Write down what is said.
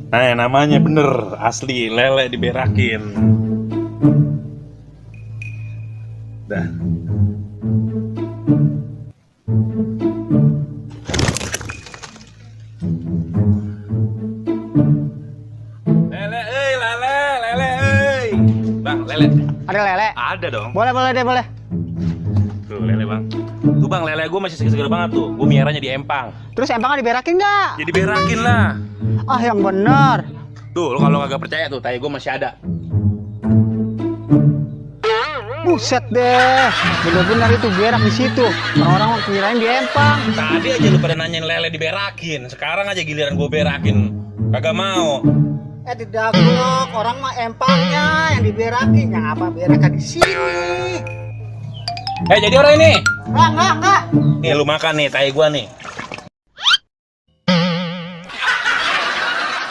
Nah, yang namanya bener asli lele diberakin. Dah. Lele. Bang, lele. Ada lele? Ada dong. Boleh, boleh deh, boleh. Tuh, lele bang. Tuh bang, lele gue masih segar-segar banget tuh. Gue miaranya di empang. Terus empangnya diberakin nggak? Jadi berakin lah. Ah, yang bener. Tuh, lo kalau kagak percaya tuh, tai gue masih ada. Buset deh, bener-bener itu berak di situ. Orang-orang kirain di empang. Tadi aja lu pada nanyain lele diberakin. Sekarang aja giliran gue berakin. Kagak mau. Tidak blok, orang mah empangnya yang diberakin, yang apa beraknya di sini. Jadi orang ini. Enggak. Nih lu makan nih, tai gue nih.